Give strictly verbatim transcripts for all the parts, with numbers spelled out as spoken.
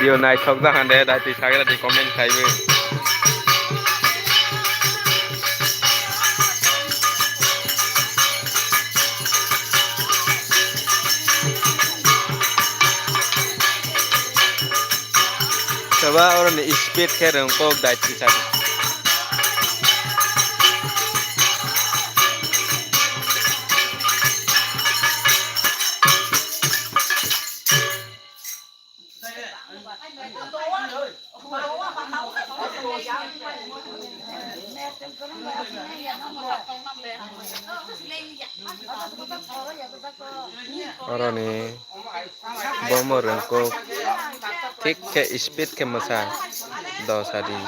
Yo naithok da hande, dati sagra di comment khaiwi. Soba oroni speed khe rwngkok dati sagra. Oroni bomo rwngkuk thik khe speed khe mwsa dos adi.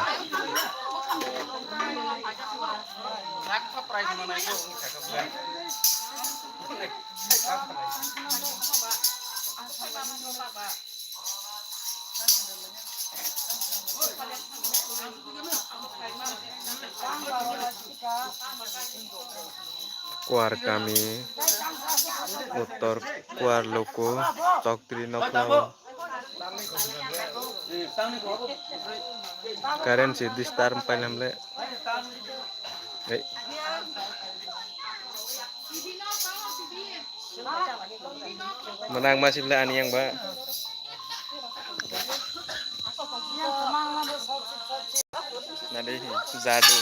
Kuar kami, uttor kuar luku, toktri nokla o. Current si disturb painamle. Ei. Mwnang ma sibla ani yang ba. Nadi jadu.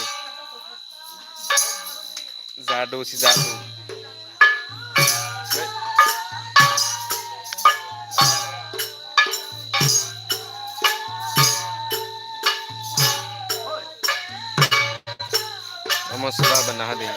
Jadu si jadu. Omo seba bana hadi.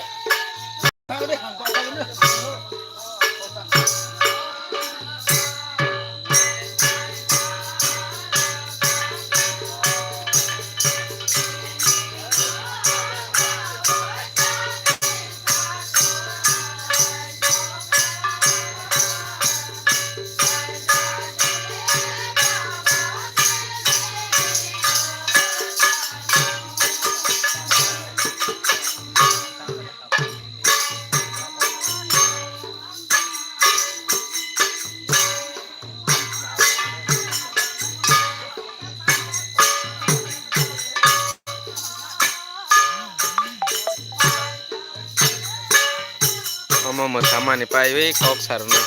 Omo mwsamani paiwi kok sarwno.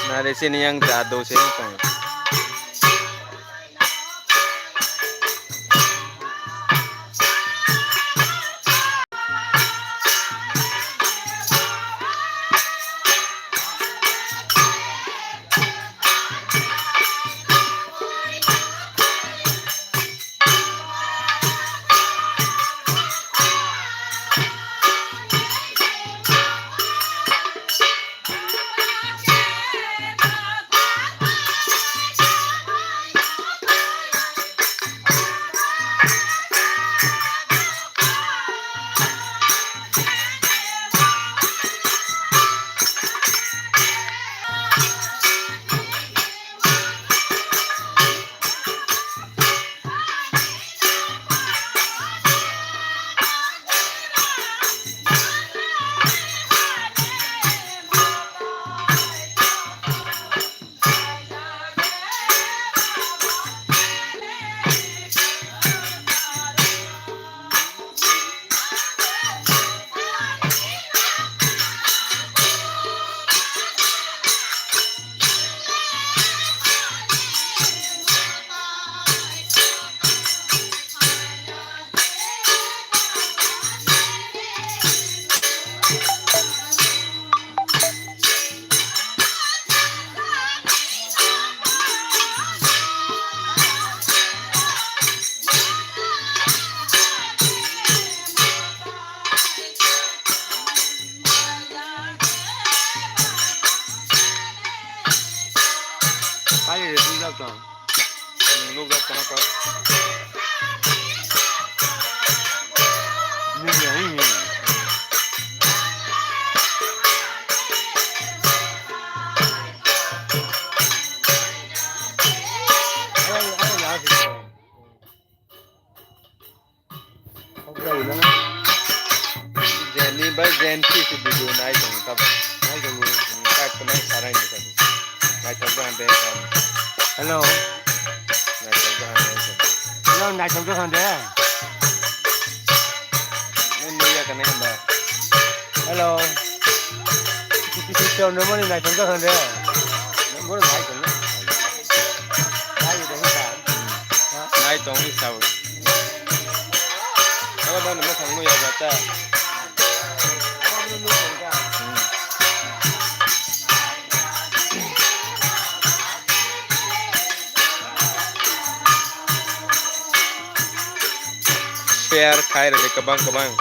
Nari sini yang jadu sini tong. Jenni bai Jen P si video nai tong ta ba. Nai tong. Ka ko nai sarai ni ka. Nai tong ba de ka. Hello. Nai tong ba de ka. Hello, nai tong ba de. Nai ni ya ka nai ba. Hello. Chon no mani nai tong ba de. Number nai tong. Nai tong ba. Nai tong ni sa. Abo mano mwthang nukya jata. Share khai rwdi kwbang kwbang.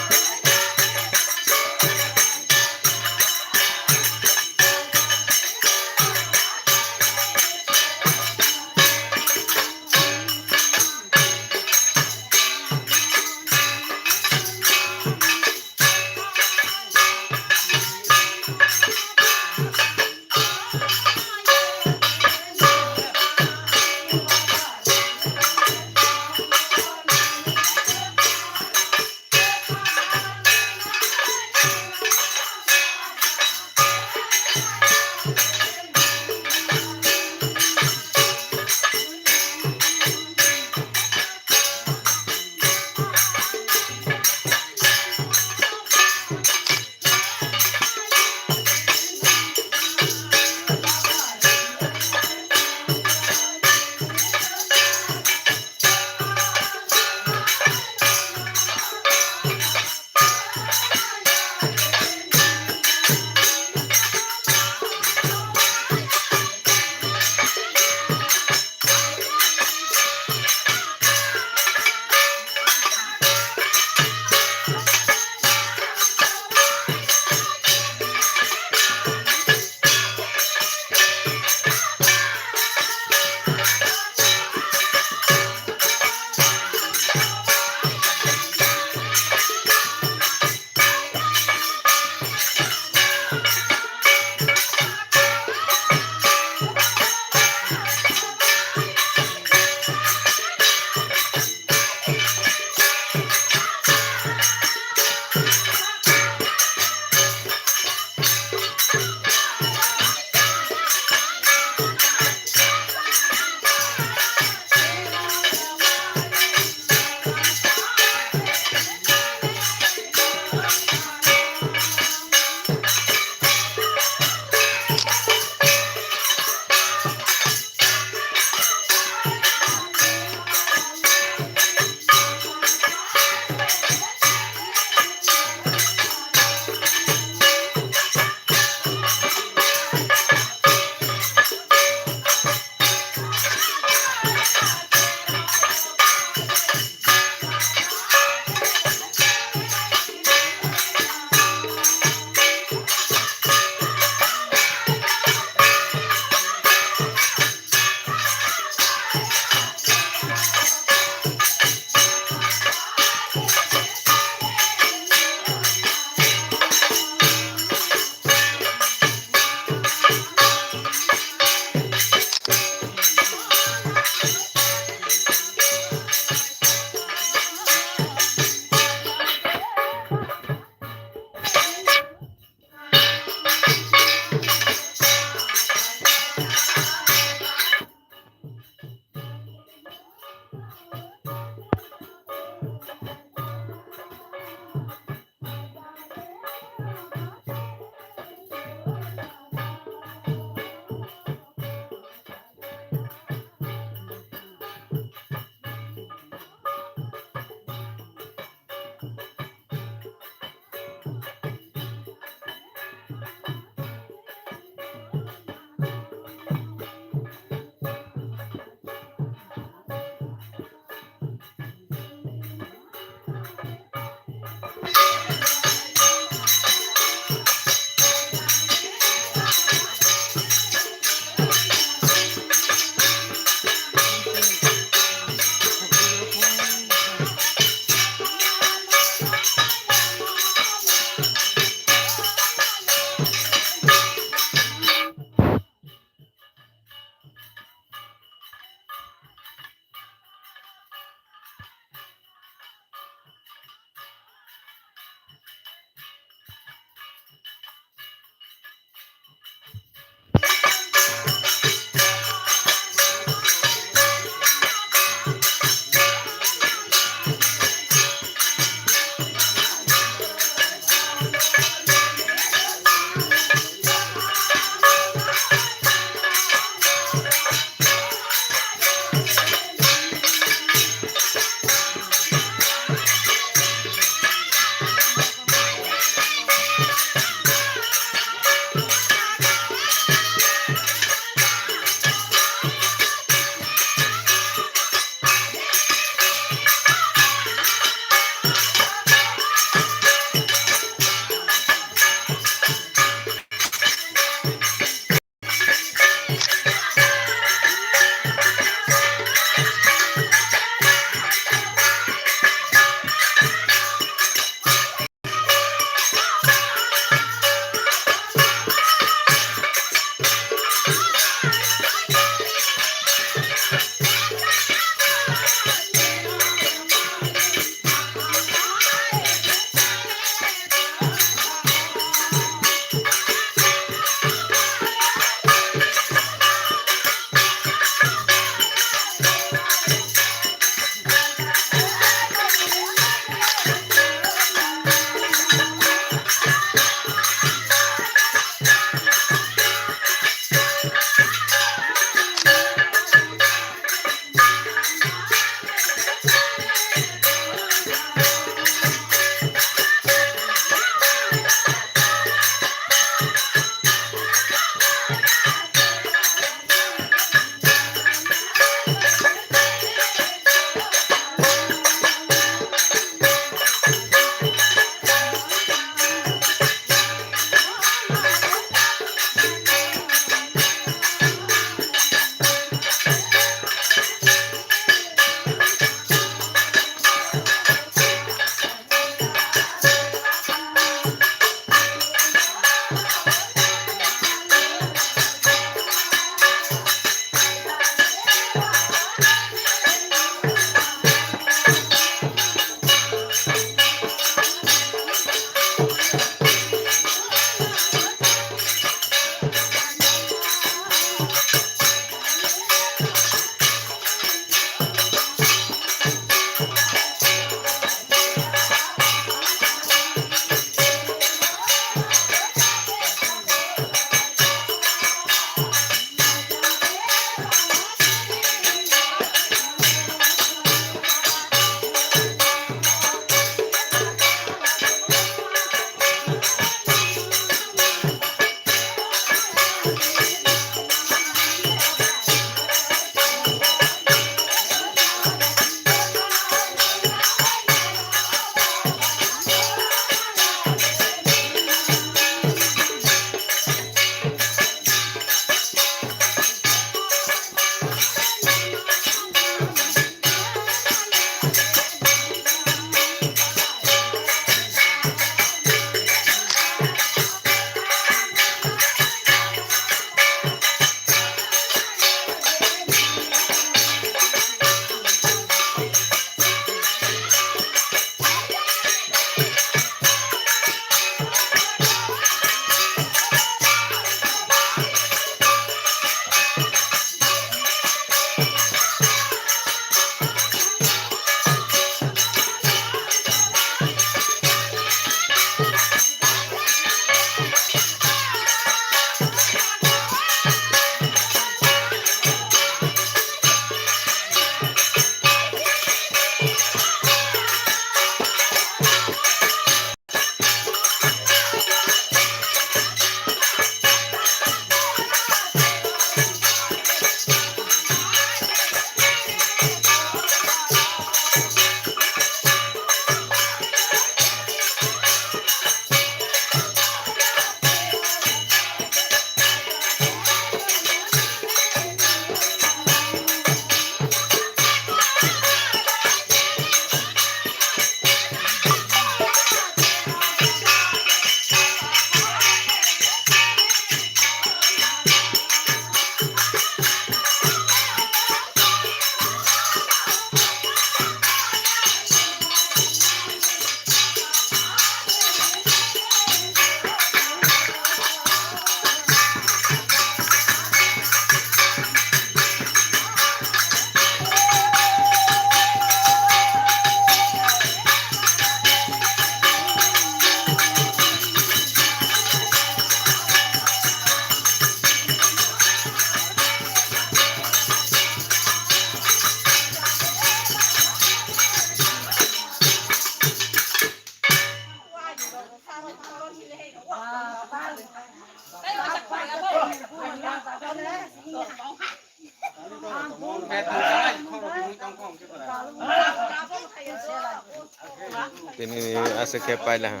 Tini aswk khe paila ha.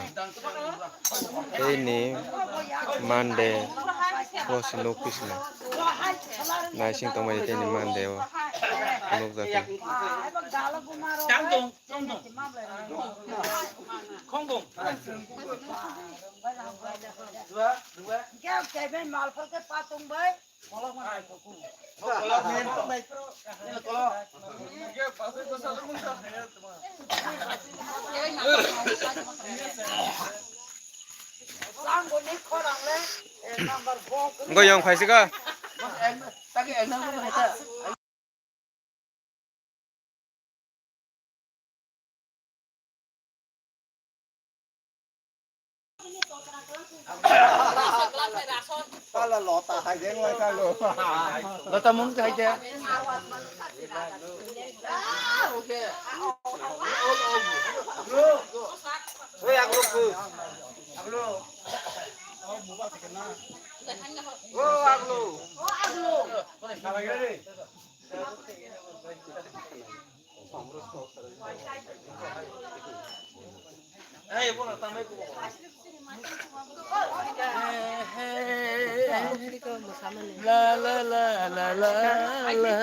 Tini Monday, post nuk pisna. Naising tongmani tini Monday o. Nuk jati. Wngkha yong phaisika. Pala lota hai de ngoi ka lo. Lota mung hai de. Oi, aglo ko. Aglo. Oh, aglo. La, la, la, la, la, la.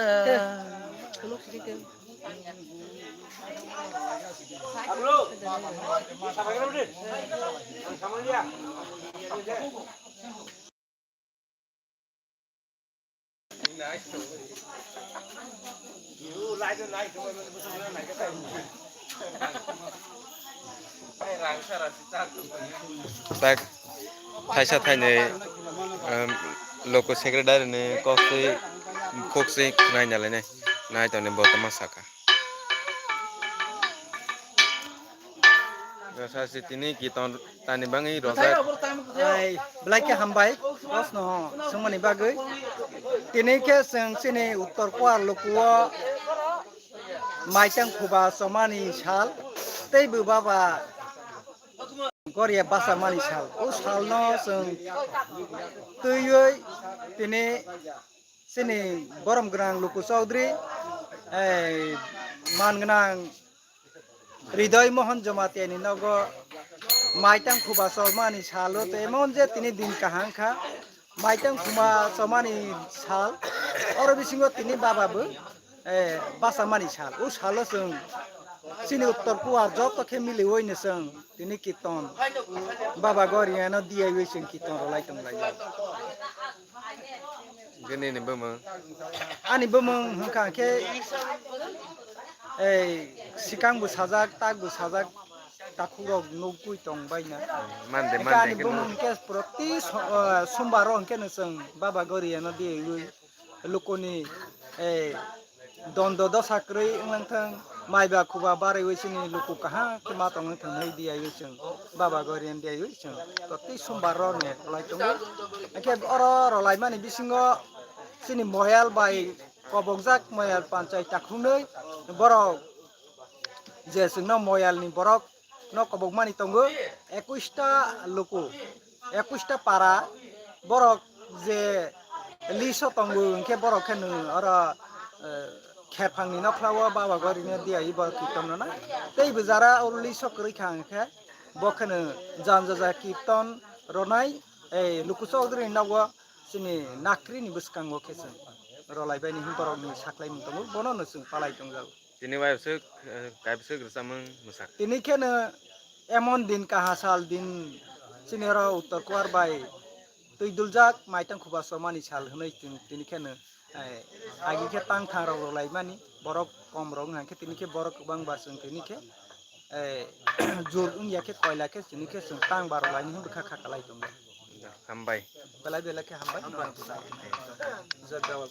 Tak thaisa thainwi, um, local secretary ni kok twi, kok twi khwnai nalainai, nai tongni bo tongma saka. Rasa si tini kiton tani bangwi rojak. Hai, belai khe hambai, bosno swngmani bagwi. Tini khe chwng chini Uttor Kuar lukuo maitang khuba chomani sal, tei bo baba goria basa mani sal. O salno chwng twiwi tini chini borom gwnang Luku Chaudhary, ei, man gwnang Hridoy Mohan Jamatia ni nogo maitang khuba chomani salo, to emon je tini din kaham kha, maitang khuba chomani sal, oro bisingo tini baba bo, eh, basa mani sal. O salo chwng chini Uttor Kuar joto khe miliwi no chwng tini kirton baba goria no diyawi chwng kirton rwlai tong lai. Gini ni bumung. Ani bumung hwnkha khe, ei, sikang bo sajak, tak bo sajak, takhuk rok nugwi tong baina. Mande, hwnkhe mande ani khe bumung no. Hwnkhe proti so-, ah, sombar o hwnkhe no chwng baba goria no diyawi lukuni, ei, dondo dosa kwrwi wngthang, maiba khuba baraiwi chini luku kaham khe ma tongwi thang hwnwi diyawi chwng baba goria no diyawi chwng proti sombar rok no rwlai tongo. Hwnkhe oro rwlaimani bisingo chini moyal bai kobokjak moyal panchayat takhuknwi borok je chwngno moyalni borok no kobokmani tongo ekush ta luku, ekush ta para borok je list o tongo hwnkhe borok khe nwng oro, eh, kherphangni nokhlao baba goria no diyawi bo kirton rwna tei bo jara o list o kwrwi kha hwnkhe bo khe nwng janja ja kirton rwnai, ei, Luku Chaudhary ni nogo chini nakri ni bwskango khe chwng rwlai bai ni hwn borok ni saklai mung tongo bono no chwng palai tongjago. Tini wai bwswk, eh, kai bwswk rwchapmung mwsak. Tini kheno emon din kaha sal din chini oro Uttor Kuar bai twi duljak maitang khuba chomani sal hwnwi tin-, tini kheno, eh, agi khe tang thang rok rwlaimani borok kom rok wngkha khe tini khe borok kwbang ba chwng tini khe, eh, jur wngya khe koila khe tini khe chwng tang ba rwlaini hwn bwkha kha kwlai tongo. Hambai. Belai belai khe hambai. Hambai. Jai Baba.